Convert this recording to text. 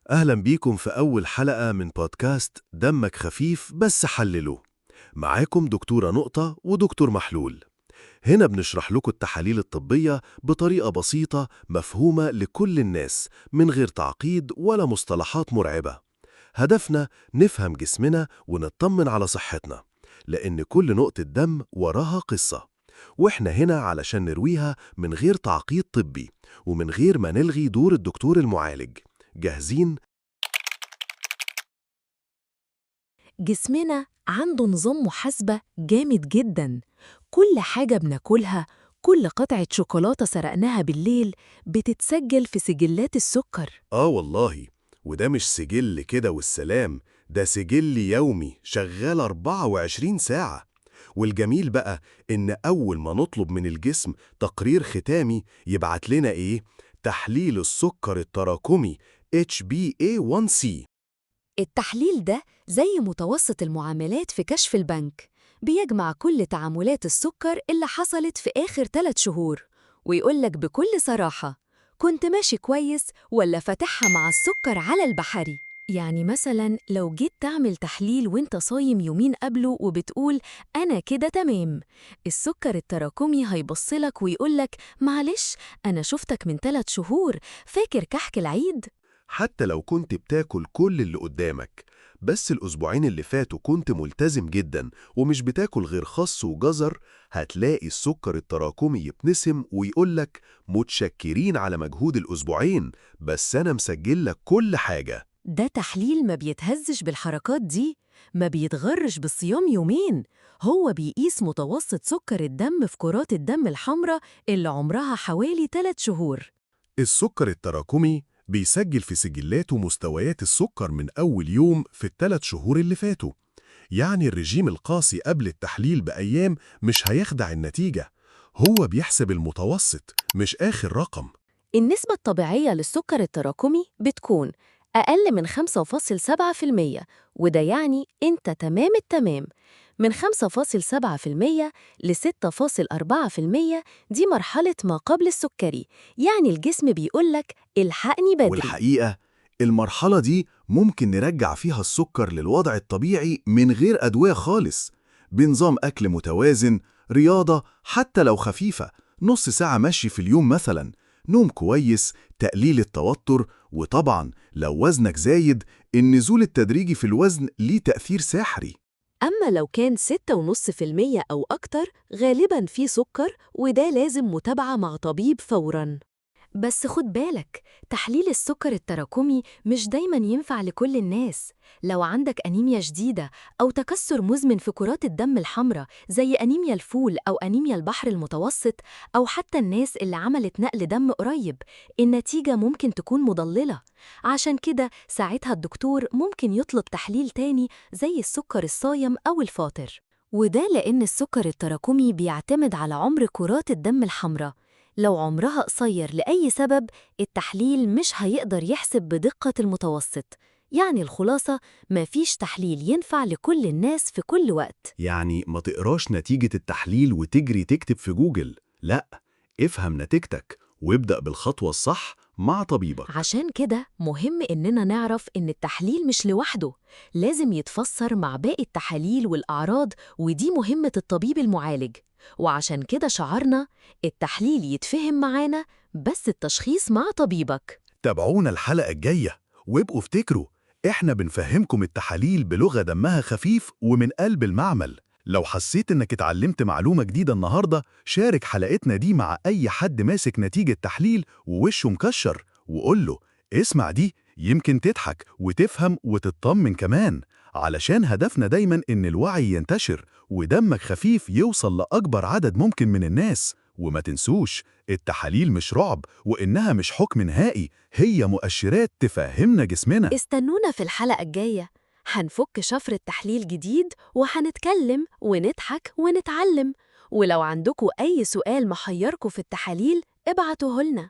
أهلا بيكم في أول حلقة من بودكاست دمك خفيف بس حلله. معاكم دكتورة نقطة ودكتور محلول. هنا بنشرح لكم التحاليل الطبية بطريقة بسيطة مفهومة لكل الناس، من غير تعقيد ولا مصطلحات مرعبة. هدفنا نفهم جسمنا ونطمن على صحتنا، لأن كل نقطة دم وراها قصة، وإحنا هنا علشان نرويها من غير تعقيد طبي ومن غير ما نلغي دور الدكتور المعالج. جاهزين؟ جسمنا عنده نظام محاسبة جامد جدا. كل حاجة بناكلها، كل قطعة شوكولاتة سرقناها بالليل، بتتسجل في سجلات السكر. آه والله، وده مش سجل كده والسلام، ده سجل يومي شغال 24 ساعة. والجميل بقى إن أول ما نطلب من الجسم تقرير ختامي يبعت لنا إيه؟ تحليل السكر التراكمي HbA1c. التحليل ده زي متوسط المعاملات في كشف البنك، بيجمع كل تعاملات السكر اللي حصلت في آخر 3 شهور ويقولك بكل صراحة كنت ماشي كويس ولا فاتحها مع السكر على البحري. يعني مثلاً لو جيت تعمل تحليل وانت صايم يومين قبله وبتقول أنا كده تمام، السكر التراكمي هيبصلك ويقولك معلش أنا شفتك من 3 شهور، فاكر كحك العيد؟ حتى لو كنت بتاكل كل اللي قدامك، بس الأسبوعين اللي فاتوا كنت ملتزم جدا ومش بتاكل غير خس وجزر، هتلاقي السكر التراكمي يبتسم ويقولك متشكرين على مجهود الأسبوعين، بس أنا مسجل لك كل حاجة. ده تحليل ما بيتهزش بالحركات دي، ما بيتغرش بالصيام يومين، هو بيقيس متوسط سكر الدم في كرات الدم الحمراء اللي عمرها حوالي 3 شهور. السكر التراكمي بيسجل في سجلاته مستويات السكر من أول يوم في ال3 شهور اللي فاتوا. يعني الرجيم القاسي قبل التحليل بأيام مش هيخدع النتيجة، هو بيحسب المتوسط مش آخر رقم. النسبة الطبيعية للسكر التراكمي بتكون أقل من 5.7%، وده يعني أنت تمام التمام. من 5.7% ل 6.4% دي مرحلة ما قبل السكري، يعني الجسم بيقولك الحقني بدري. والحقيقة المرحلة دي ممكن نرجع فيها السكر للوضع الطبيعي من غير أدوية خالص، بنظام أكل متوازن، رياضة حتى لو خفيفة، نص ساعة مشي في اليوم مثلا، نوم كويس، تقليل التوتر، وطبعا لو وزنك زايد النزول التدريجي في الوزن ليه تأثير سحري. أما لو كان 6.5% أو أكتر غالباً في سكر، وده لازم متابعة مع طبيب فوراً. بس خد بالك، تحليل السكر التراكمي مش دايماً ينفع لكل الناس. لو عندك أنيميا شديدة أو تكسر مزمن في كرات الدم الحمراء زي أنيميا الفول أو أنيميا البحر المتوسط، أو حتى الناس اللي عملت نقل دم قريب، النتيجة ممكن تكون مضللة. عشان كده ساعتها الدكتور ممكن يطلب تحليل تاني زي السكر الصايم أو الفاطر. وده لأن السكر التراكمي بيعتمد على عمر كرات الدم الحمراء. لو عمرها قصير لأي سبب التحليل مش هيقدر يحسب بدقة المتوسط. يعني الخلاصة مفيش تحليل ينفع لكل الناس في كل وقت. يعني ما تقراش نتيجة التحليل وتجري تكتب في جوجل، لا، افهم نتيجتك وابدأ بالخطوة الصح مع طبيبك. عشان كده مهم إننا نعرف إن التحليل مش لوحده، لازم يتفسر مع باقي التحاليل والأعراض، ودي مهمة الطبيب المعالج. وعشان كده شعارنا التحليل يتفهم معانا بس التشخيص مع طبيبك. تابعونا الحلقة الجاية، وابقوا افتكروا احنا بنفهمكم التحاليل بلغة دمها خفيف ومن قلب المعمل. لو حسيت انك اتعلمت معلومة جديدة النهاردة، شارك حلقتنا دي مع اي حد ماسك نتيجة تحليل ووشه مكشر، وقول له اسمع دي، يمكن تضحك وتفهم وتطمن كمان. علشان هدفنا دايما ان الوعي ينتشر ودمك خفيف يوصل لأكبر عدد ممكن من الناس. وما تنسوش التحاليل مش رعب، وإنها مش حكم نهائي، هي مؤشرات تفهمنا جسمنا. استنونا في الحلقة الجاية، هنفك شفرة تحليل جديد وهنتكلم ونضحك ونتعلم. ولو عندكم أي سؤال محيركم في التحاليل ابعتوه لنا.